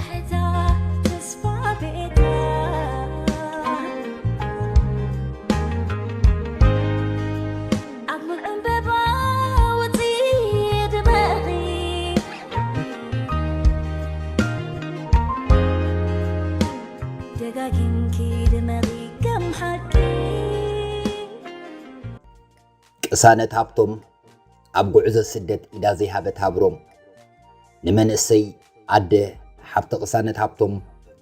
ሕታ ተስፋ ቤታ ኣብ ዕምበባ ውጺ ድመቒ ደጋጊምኪ ድመቒ ከም ሓቂ። ቅሳነት ሃብቶም ኣብ ጉዕዞ ስደት ኢዳ ዘይሃበት ሃብሮም። ንመንእሰይ ኣደ ሓብቲ ቅሳነት ሃብቶም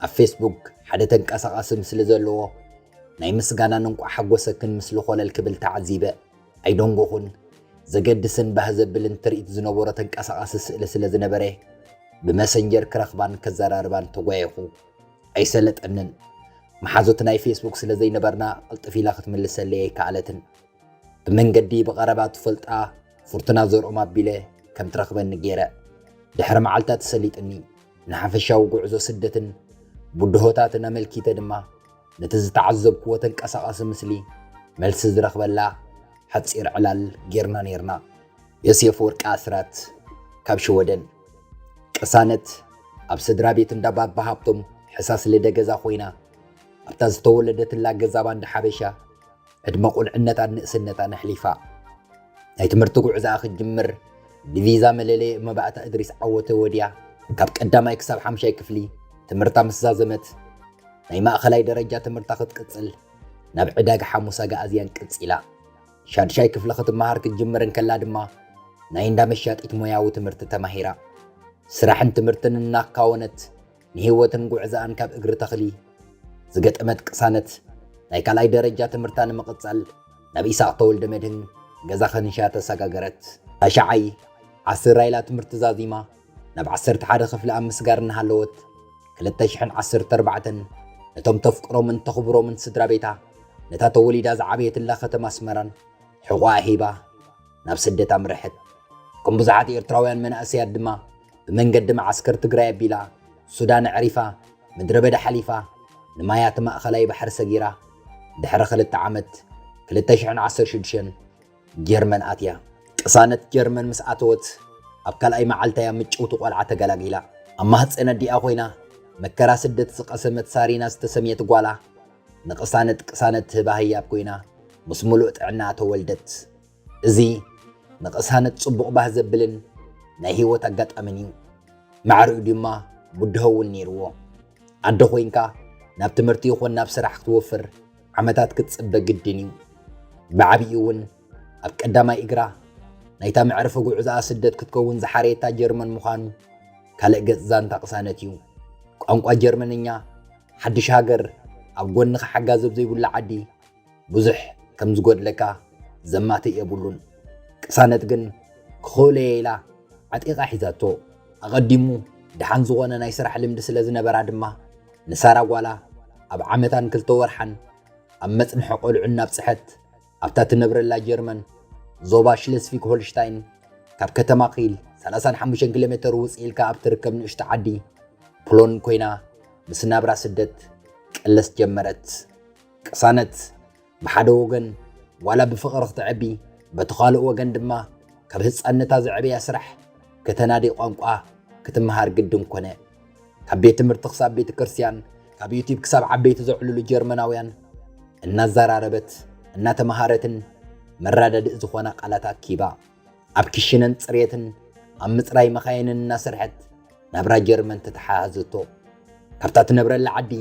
ኣብ ፌስቡክ ሓደ ተንቀሳቓሲ ምስሊ ዘለዎ ናይ ምስጋናን እንቋዕ ሓጎሰክን ምስሊ ኮለል ክብል ተዓዚበ። ኣይደንጎኹን። ዘገድስን ባህ ዘብልን ትርኢት ዝነበሮ ተንቀሳቓሲ ስእሊ ስለ ዝነበረ ብመሰንጀር ክረኽባን ከዘራርባን ተጓየኹ። ኣይሰለጠንን። መሓዙት ናይ ፌስቡክ ስለ ዘይነበርና ቅልጥፍ ኢላ ክትምልሰለይ ኣይከኣለትን። ብመንገዲ ብቐረባ ትፈልጣ ፍርቱና ዘርኦም ኣቢለ ከም ትረኽበኒ ገይረ። ድሕሪ መዓልታት ሰሊጥኒ። ንሓፈሻዊ ጉዕዞ ስደትን ብድሆታትን ኣመልኪተ ድማ ነቲ ዝተዓዘብክዎ ተንቀሳቓሲ ምስሊ መልሲ ዝረኽበላ ሓጺር ዕላል ጌርና ኔርና። ዮሴፍ ወርቂ ኣስራት ካብ ሽወደን። ቅሳነት ኣብ ስድራ ቤት እንዳ ባባ ሃብቶም ሕሳስ ልደ ገዛ ኮይና ኣብታ ዝተወለደትላ ገዛ ባንዲ ሓበሻ ዕድመ ቁልዕነታን ንእስነታን ኣሕሊፋ። ናይ ትምህርቲ ጉዕዛኣ ክትጅምር ብቪዛ መለለዪ መባእታ እድሪስ ዓወተ ወድያ ካብ ቀዳማይ ክሳብ ሓምሻይ ክፍሊ ትምህርታ ምስ ዛዘመት ናይ ማእኸላይ ደረጃ ትምህርታ ክትቅጽል ናብ ዕዳጋ ሓሙስ ኣግኣዝያን ቀጺላ። ሻድሻይ ክፍሊ ክትመሃር ክትጅምር እንከላ ድማ ናይ እንዳ መሻጢት ሞያዊ ትምህርቲ ተማሂራ። ስራሕን ትምህርትን እናካወነት ንህይወትን ጉዕዛኣን ካብ እግሪ ተኽሊ ዝገጠመት ቅሳነት ናይ ካልኣይ ደረጃ ትምህርታ ንምቕጻል ናብ ኢሳቕ ተወልደ መድህን ገዛ ከንሻ ተሰጋገረት። ታሽዓይ ዓስር ራይላ ትምህርቲ ዛዚማ ናብ ዓሰርተ ሓደ ክፍሊ ኣብ ምስጋር እናሃለወት ክልተ ሽሕን ዓሰርተ ኣርባዕተን ነቶም ተፍቅሮምን ተኽብሮምን ስድራ ቤታ ነታ ተወሊዳ ዝዓበየትላ ከተማ ኣስመራን ሕቖኣ ሂባ ናብ ስደት ኣምርሐት። ከም ብዙሓት ኤርትራውያን መናእሰያት ድማ ብመንገዲ መዓስከር ትግራይ ኣቢላ ሱዳን ኣዕሪፋ ምድረ በዳ ሓሊፋ ንማያት ማእኸላይ ባሕሪ ሰጊራ ድሕሪ ክልተ ዓመት ክልተ ሽሕን ዓሰርተ ሽዱሽተን ጀርመን ኣትያ። ቅሳነት ጀርመን ምስ ኣተወት ኣብ ካልኣይ መዓልታ እያ ምጭውቲ ቆልዓ ተገላጊላ። ኣብ ማህፀን ኣዲኣ ኮይና መከራ ስደት ዝቐሰመት ሳሪና ዝተሰምየት ጓላ ንቅሳነት ቅሳነት ትህባ ህያብ ኮይና ምስ ሙሉእ ጥዕና ተወልደት። እዚ ንቅሳነት ጽቡቕ ባህ ዘብልን ናይ ህይወት ኣጋጣምን እዩ። ማዕሪኡ ድማ ብድሆ እውን ነይርዎ። ኣደ ኮይንካ ናብ ትምህርቲ ይኹን ናብ ስራሕ ክትወፍር ዓመታት ክትጽበ ግድን እዩ። ብዓቢኡ እውን ኣብ ቀዳማይ እግራ ናይታ መዕርፊ ጉዕዞኣ ስደት ክትከውን ዝሓረየታ ጀርመን ምዃኑ ካልእ ገጽ ዛንታ ቅሳነት እዩ። ቋንቋ ጀርመንኛ ሓድሽ ሃገር ኣብ ጎንኻ ሓጋዚ ኣብ ዘይብሉ ዓዲ ብዙሕ ከም ዝጎድለካ ዘማትእ የብሉን። ቅሳነት ግን ክኽእሎ እየ ኢላ ዓጢቓ ሒዛቶ። ኣቐዲሙ ደሓን ዝኾነ ናይ ስራሕ ልምዲ ስለ ዝነበራ ድማ ንሳራ ጓላ ኣብ ዓመታን ክልተ ወርሓን ኣብ መጽንሒ ቆልዑ እናብጽሐት ኣብታ ትነብረላ ጀርመን ዞባ ሽለስቪግ ሆልሽታይን ካብ ከተማ ኪል ሰላሳን ሓሙሽተን ኪሎ ሜተር ውጽእ ኢልካ ኣብ ትርከብ ንእሽቶ ዓዲ ፕሎን ኮይና ምስ ናብራ ስደት ቅለስ ጀመረት። ቅሳነት ብሓደ ወገን ዋላ ብፍቕሪ ክትዕቢ በቲ ካልእ ወገን ድማ ካብ ህፃንነታ ዘዕበያ ስራሕ ከተናዲ ቋንቋ ክትመሃር ግድን ኮነ። ካብ ቤት ትምህርቲ ክሳብ ቤተ ክርስቲያን ካብ ዩቲብ ክሳብ ዓበይቲ ዘዕልሉ ጀርመናውያን እናዘራረበት እናተመሃረትን መረዳድእ ዝኾና ቃላት ኣኪባ ኣብ ክሽነን ፅሬትን ኣብ ምፅራይ መኻይንን እናሰርሐት ናብራ ጀርመን ተተሓሓዘቶ። ካብታ ትነብረላ ዓዲ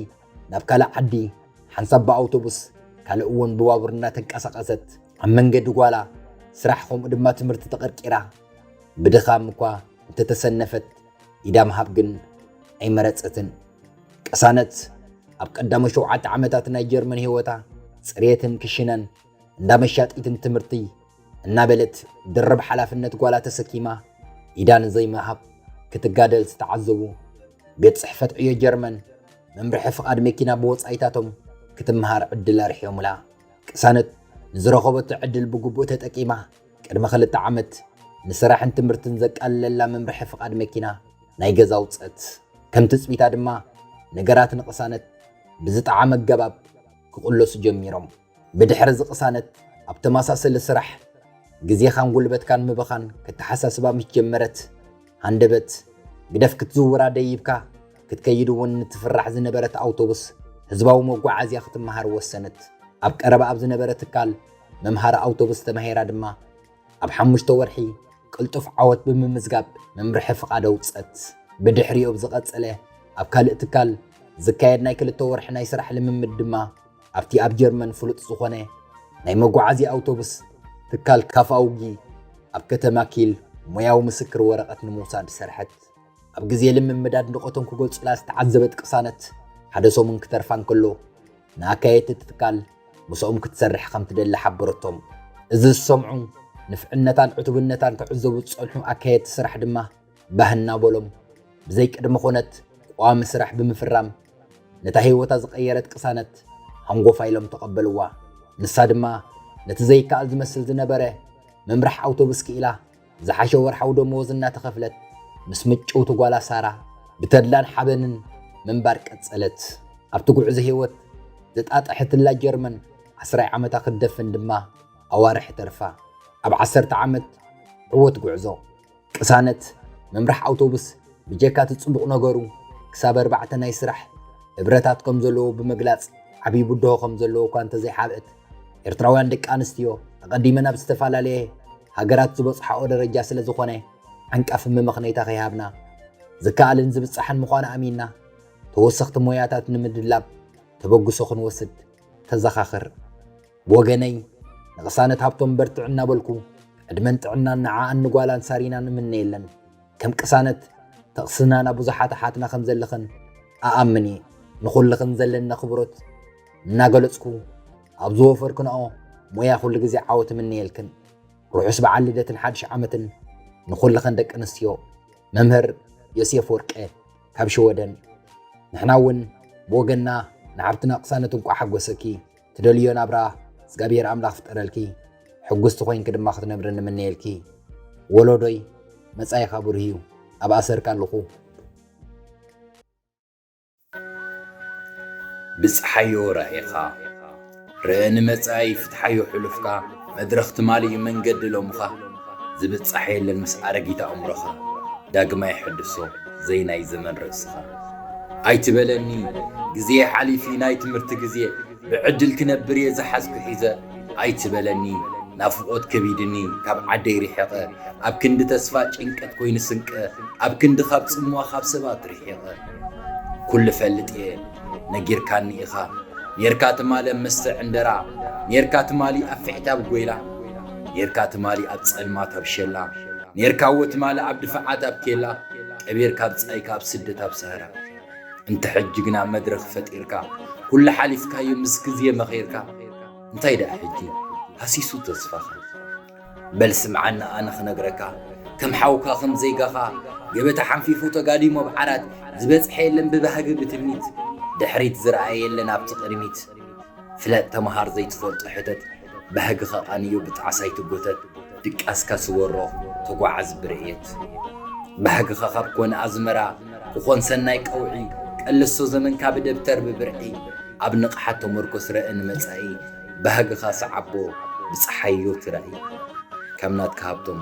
ናብ ካልእ ዓዲ ሓንሳብ ብኣውቶቡስ ካልእ እውን ብባቡር እናተንቀሳቐሰት ኣብ መንገዲ ጓላ ስራሕ ከምኡ ድማ ትምህርቲ ተቐርቂራ ብድኻም እኳ እንተተሰነፈት ኢዳ ምሃብ ግን ኣይመረጸትን። ቅሳነት ኣብ ቀዳሞት ሸውዓተ ዓመታት ናይ ጀርመን ህይወታ ጽሬትን ክሽነን እንዳ መሻጢትን ትምህርቲ እናበለት ድርብ ሓላፍነት ጓላ ተሰኪማ ኢዳ ንዘይምሃብ ክትጋደል ዝተዓዘቡ ቤት ጽሕፈት ዕዮ ጀርመን መምርሒ ፍቓድ መኪና ብወጻኢታቶም ክትመሃር ዕድል ኣርሕዮምላ። ቅሳነት ንዝረኸበቶ ዕድል ብግቡእ ተጠቂማ ቅድሚ ክልተ ዓመት ንስራሕን ትምህርትን ዘቃልለላ መምርሒ ፍቓድ መኪና ናይ ገዛ ኣውጸት። ከም ትጽቢታ ድማ ነገራት ንቅሳነት ብዝጠዓመ ኣገባብ ክቕለሱ ጀሚሮም። ብድሕሪ እዚ ቅሳነት ኣብ ተመሳሰሊ ስራሕ ግዜኻን ጉልበትካን ምብኻን ክተሓሳስባ ምስ ጀመረት ሃንደበት ግደፍ ክትዝውራ ደይብካ ክትከይድ እውን ንትፍራሕ ዝነበረት ኣውቶቡስ ህዝባዊ መጓዓዝያ ክትመሃር ወሰነት። ኣብ ቀረባ ኣብ ዝነበረ ትካል መምሃሪ ኣውቶቡስ ተማሂራ ድማ ኣብ ሓሙሽተ ወርሒ ቅልጡፍ ዓወት ብምምዝጋብ መምርሒ ፍቓድ ኣውጸት። ብድሕሪኡ ብዝቐጸለ ኣብ ካልእ ትካል ዝካየድ ናይ ክልተ ወርሒ ናይ ስራሕ ልምምድ ድማ ኣብቲ ኣብ ጀርመን ፍሉጥ ዝኾነ ናይ መጓዓዝያ ኣውቶቡስ ትካል ካፋውጊ ኣብ ከተማ ኪል ሞያዊ ምስክር ወረቐት ንምውሳድ ሰርሐት። ኣብ ግዜ ልምምድ ኣድንቖቶም ክገልጹላ ዝተዓዘበት ቅሳነት፣ ሓደ ሰሙን ክተርፋ እንከሎ፣ ንኣካየድቲ እቲ ትካል ምስኦም ክትሰርሕ ከም ትደሊ ሓበረቶም። እዚ ዝሰምዑ፣ ንፍዕነታን ዕቱብነታን ክዕዘቡ ዝጸንሑ ኣካየድቲ ስራሕ ድማ፣ ባህ እናበሎም፣ ብዘይ ቅድመ ኩነት ቀዋሚ ስራሕ ብምፍራም፣ ነታ ህይወታ ዝቐየረት ቅሳነት ሃንጎፋ ኢሎም ተቐበልዋ። ንሳ ድማ ነቲ ዘይከኣል ዝመስል ዝነበረ ምምራሕ ኣውቶቡስ ክኢላ፣ ዝሓሸ ወርሓዊ ደመወዝ እናተኸፍለት፣ ምስ ምጭውቲ ጓላ ሳራ ብተድላን ሓበንን ምንባር ቀጸለት። ኣብቲ ጉዕዞ ህይወት ዘጣጥሐትላ ጀርመን ዓስራይ ዓመታ ክትደፍን ድማ ኣዋርሕ ተርፋ። ኣብ ዓሰርተ ዓመት ዕወት ጉዕዞ። ቅሳነት መምራሕ ኣውቶቡስ ብጀካ እቲ ጽቡቕ ነገሩ፣ ክሳብ ኣርባዕተ ናይ ስራሕ እብረታት ከም ዘለዎ ብምግላጽ፣ ዓብዪ ብድሆ ከም ዘለዎ እኳ እንተዘይሓብአት፣ ኤርትራውያን ደቂ ኣንስትዮ ኣቐዲመን ኣብ ዝተፈላለየ ሃገራት ዝበጽሓኦ ደረጃ ስለ ዝኾነ፣ ዓንቃፊ መመኽነይታ ከይሃብና፣ ዝከኣልን ዝብጻሕን ምዃኑ ኣሚንና፣ ተወሰኽቲ ሞያታት ንምድላብ ተበግሶ ክንወስድ ተዘኻኽር። ብወገነይ፣ ንቅሳነት ሃብቶም በርትዕ እናበልኩ፣ ዕድመን ጥዕናን ንዓኣን ንጓላን ሳሪናን እምነየለን። ከም ቅሳነት፣ ተቕስናና ብዙሓት ኣሓትና ከም ዘለኽን እኣምን እየ። ንኹልኽን ዘለኒ ኣኽብሮት እናገለጽኩ፣ ኣብ ዝወፈርክንኦ ሞያ ኩሉ ግዜ ዓወት እምነየልክን። ርሑስ በዓል ልደትን ሓድሽ ዓመትን ንኹልኽን ደቂ ኣንስትዮ። መምህር ዮሴፍ ወርቀ ካብ ሽወደን። ንሕና እውን ብወገንና ንሓብትና ቅሳነት እንቋዕ ሓጎሰኪ። ትደልዮ ናብራ እግዚኣብሔር ኣምላኽ ፍጠረልኪ። ሕጉስቲ ኮይንኪ ድማ ክትነብሪ ንምነየልኪ። ወለዶይ መጻኢኻ ብሩህ እዩ። ኣብ ኣሰርካ ኣለኹ። ብጽሓዮ ራኢኻ፣ ርእ ንመጻኢ ፍትሓዮ ሕሉፍካ፣ መድረኽ ትማሊ እዩ መንገዲ ሎምኻ፣ ዝብጻሕ የለን ምስ ኣረጊት ኣእምሮኻ፣ ዳግማይ ሕድሶ ዘይናይ ዘመን ርእስኻ። ኣይትበለኒ ግዜ ሓሊፊ ናይ ትምህርቲ ግዜ፣ ብዕድል ክነብር እየ ዝሓዝኩ ሒዘ፣ ኣይትበለኒ ናፍቖት ከቢድኒ ካብ ዓደይ ርሒቐ፣ ኣብ ክንዲ ተስፋ ጭንቀት ኮይኑ ስንቀ፣ ኣብ ክንዲ ካብ ጽምዋ ካብ ሰባት ርሒቐ። ኩሉ ፈልጥ እየ ነጊርካኒ ኢኻ፣ ኔርካ ትማሊ ኣብ መስተ ዕንደራ፣ ኔርካ ትማሊ ኣብ ፍሕት ኣብ ጎይላ፣ ኔርካ ትማሊ ኣብ ጸልማት ኣብ ሸላ፣ ኔርካ እወ ትማሊ ኣብ ድፋዓት ኣብ ኬላ፣ ቀቢርካ ብጻይካ ኣብ ስደት ኣብ ሰሃራ። እንተ ሕጂ ግና መድረኽ ፈጢርካ፣ ኩሉ ሓሊፍካዮ ምስ ግዜ መኺርካ፣ እንታይ ደኣ ሕጂ ሃሲሱ ተስፋኻ? በል ስምዓኒ ኣነ ክነግረካ፣ ከም ሓውካ ከም ዜጋኻ፣ ገበታ ሓንፊፉ ተጋዲሙ ኣብ ዓራት፣ ዝበጽሐ የለን ብባህጊ ብትምኒት፣ ድሕሪት ዝረኣየ የለን ኣብቲ ቅድሚት። ፍለጥ ተመሃር ዘይትፈልጦ ሕተት፣ ባህግኻ ቃንዮ ብጣዕሳ ኣይትጎተት፣ ድቃስካ ስወሮ ተጓዓዝ ብርዕየት። ባህግኻ ካብ ኮነ ኣዝመራ ክኾን ሰናይ ቀውዒ፣ ቀልሶ ዘመንካ ብደብተር ብብርዒ፣ ኣብ ንቕሓት ተመርኮስ ረእ ንመጻኢ፣ ባህግኻ ሰዓቦ ብጸሓዮ ትራኢ። ከም ናትካ ሃብቶም።